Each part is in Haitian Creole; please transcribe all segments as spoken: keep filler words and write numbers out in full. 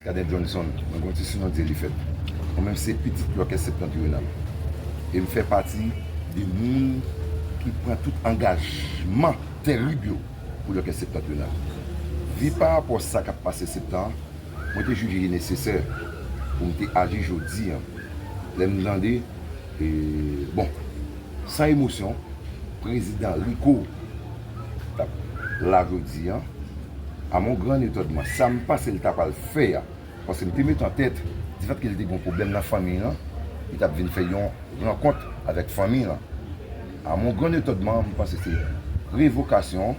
Kaden Johnson, mwen gen yon ti sinon di Elifèt. Mwen menm se pitit Lòkès Septantriyonal. E m fè pati de moun ki pran tout angajman terib yo pou Lòkès Septantriyonal. Vi pa rapò sa k ap pase Septan, mwen te jije li nesesè pou m te aji jodi a. Lè m tande, e, bon, san emosyon, prezidan Rico t ap la jodi a, à mon grand étonnement, sa m panse l ta pral fè a, paske m te met an tèt, difèt ke l te gen yon pwoblèm nan fanmi l lan, li t ap vin fè yon rankont avèk fanmi l lan. À mon grand étonnement, m panse se revokasyon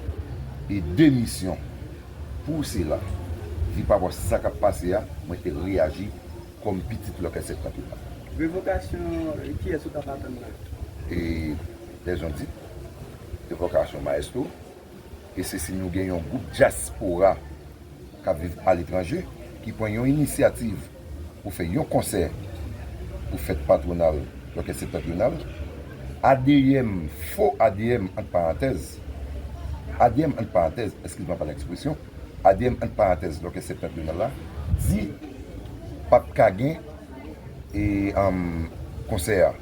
e demisyon. Pou sela, vi pa rapò sa k ap pase a, mwen te reyaji kòm pitit Lòkès Septantriyonal. Revokasyon, kiyès ou t ap atann la? E, lèzon di, revokasyon Maestro, e se si nou gen yon gwoup dyaspora k ap viv aletranje ki pran yon inisyativ pou fè yon konsè pou fèt patwonal Lòkès Septantriyonal, A D M, fo A D M ant parantèz, A D M ant parantèz, eskiz mwen pa ekspresyon, A D M ant parantèz Lòkès Septantriyonal la, di p ap ka gen e, um, konsè a.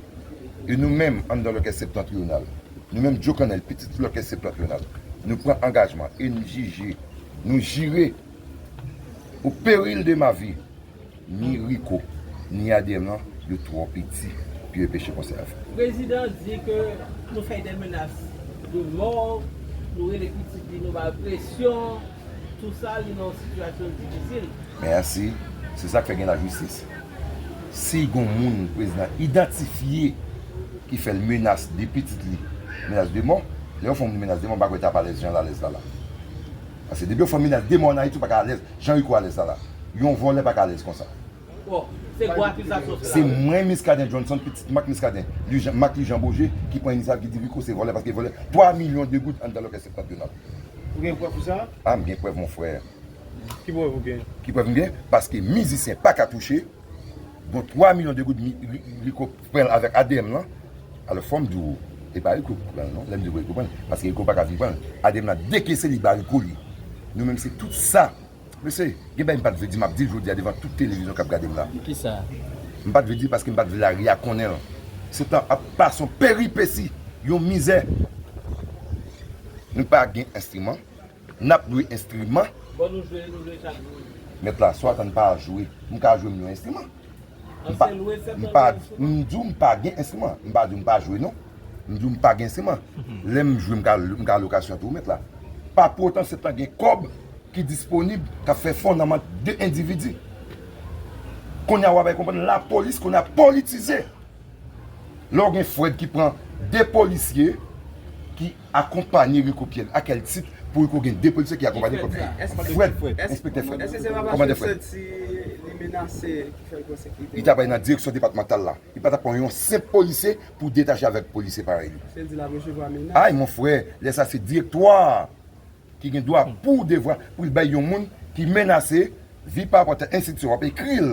E nou menm, anndan Lòkès Septantriyonal, nou menm Djo Kannèl, pitit Lòkès Septantriyonal, nou pran angajman e nou jije, nou jire, au péril de ma vie, ni Rico, ni A D M lan, yo twò piti pou yo enpeche konsè a fèt. Prezidan di ke nou fè de menas de mò, nou rele pitit li, nou ba l presyon, tou sa, li nan yon sitiyasyon difisil. Mèsi. Se sa k fè gen lajistis. Si gon moun prezidan idantifye ki fè l menas de pitit li, menas de mò, lè yo fè yon moun menas de mò, m pa kwè t ap alèz jan l alèz la la. Paske depi yo fè yon menas de mò ann Ayiti, ou pa ka alèz jan Rico alèz la la. Yon vòlè pa ka alèz konsa. Bon, se gwo akizasyon sila. Se mwen, Miskaden Johnson, pitit Mak Miskaden, Lujan, Mak Lujan Boje, ki pran inisyativ, ki di Rico se vòlè, paske vòlè twa milyon de goud anndan Lòkès Septantriyonal. Ou gen prèv pou sa? A, m gen prèv, mon frè. Ki prèv ou gen? Ki prèv m gen? Paske mizisyen pa ka touche. Bon, twa milyon de goud mi, ri, Rico pran l avèk A D M lan. Alò, fò m di w, e pa Rico ki pran l, non. Lè m di w Rico pran l, paske Rico pa ka vin pran l. A D M lan dekese li ba Rico li. Nou menm, se tout sa. Mesye, gen bagay m pa t vle di, m ap di l jodi a devan tout televizyon k ap gade m la. Kisa? M pa t vle di l paske m pa t vle lari a konnen l. Septan ap pase yon peripesi, yon mizè. Nou pa gen enstriman. N ap lwe enstriman. Bon, nou jwe, nou jwe chak jou. Mèt la, swa tann pa jwe. M ka jwe m yon enstriman. M pa, m pa, m di w m pa gen enstriman. M pa di w m pa jwe non. M di w m pa gen enstriman. Lè m jwe, m ka, m ka lokasyon tou, mèt la. Pa pou otan Septan gen kòb ki disponib, k ap fè fon nan men de endividi. Kounye a w ap bay konprann lapolis kounye a politize. Lè w gen Fred ki pran de polisye ki akonpanye Rico Pierre, a kèl tit pou Rico gen de polisye ki akonpanye Rico Pierre? Fred, enspektè Fred. Èske se pa paske l santi li menase ki fè l pran sekirite? Li t ap al nan direksyon depatmantal la. Li pa t ap pran yon senp polisye pou detache avèk polisye parèy li. Se l di l ap resevwa menas. Ay, mon frè, lè sa se direktwa ki gen dwa pou devwa pou l bay yon moun ki menase vi pa rapò a enstitisyon, w ap ekri l.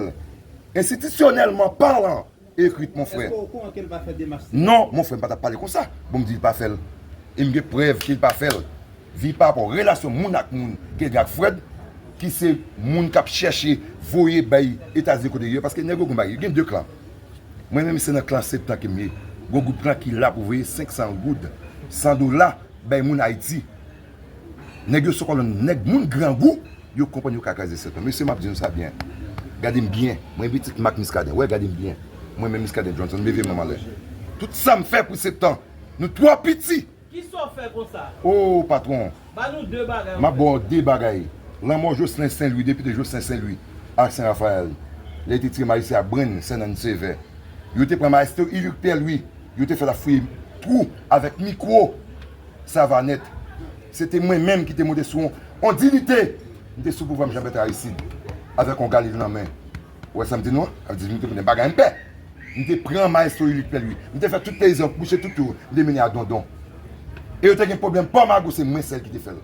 Enstitisyonèlman palan, ekri l, mon frè. Èske w okouran ke l pa fè demach sa? Non, mon frè, m pa t ap pale konsa. Bon, m di l pa fè l. E m gen prèv ke l pa fè l. Vi pa rapò relasyon moun ak moun ke l gen ak Fred, ki se moun k ap chèche voye bay Etazini kote yo ye, paske nèg yo gon bagay, yo gen de klan. Mwen menm se nan klan Septan ke m ye. Gon gwoup klan ki la pou voye senk san goud, san dola bay moun Ayiti. Nèg yo sou kòlonn nèg moun grangou, yo konprann yo ka kraze Septan. Mesye, m ap di nou sa byen. Gade m byen. Mwen pitit Mak Miskaden. Wè, gade m byen. Mwen menm Miskaden Johnson, m leve men m anlè. Tout sa m fè pou Septan. Nou twò piti. Kisa w fè konsa? O, patwon. Ba nou de bagay. M ap ba w de bagay. Lanmò Jocelyn Saint Louis, depite Jocelyn Saint Louis, ak Sen Rafayèl. Lè li te tire majistra Brenn, Sènann Sevè. Yo te pran majistra Ilic Pierre Louis, yo te fè l ap fouye twou avèk mikwo. Savanèt. Se te mwen menm ki te monte sou yon, yon diyite. M te sou pouvwa m Jean Bertrand Aristide avèk yon galil nan men. Ou wè sa m di nou an? Sa vle di m te konnen bagay m pè. M te pran Maestro Ilic Pierre Louis. M te fè tout peyizan bouche tout twou. M te mennen a Dondon. E yo te gen pwoblèm pa mago, se mwen sèl ki te fè l.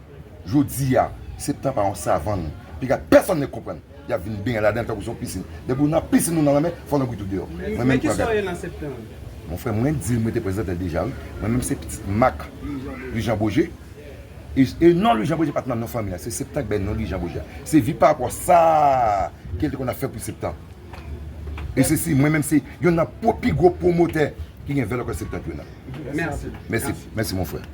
Jodi a, Septan pa yon savann. Piga pèsonn nèk konprann. Y ap vin benyen ladan l tankou se yon pisin. Depi w nan pisin ou nan lanmè, fò lanmè tou deyò. Mwen menm kisa w ye nan Septan? Mon frè, mwen di l, mwen te prezante l deja, wi. Mwen menm se pitit Mak Louis Jean Beaugé. E, e non Louis Jean Beaugé pa t nan non fanmi an, se Septan ki bay non Louis Jean Beaugé. Se vi pa rapò sa ke l te konn ap fè pou Septan. E se si mwen menm se youn nan pi gwo pwomotè ki gen vèlòkò Septan ki yo nan. Mèsi. Mèsi, mèsi mon frè.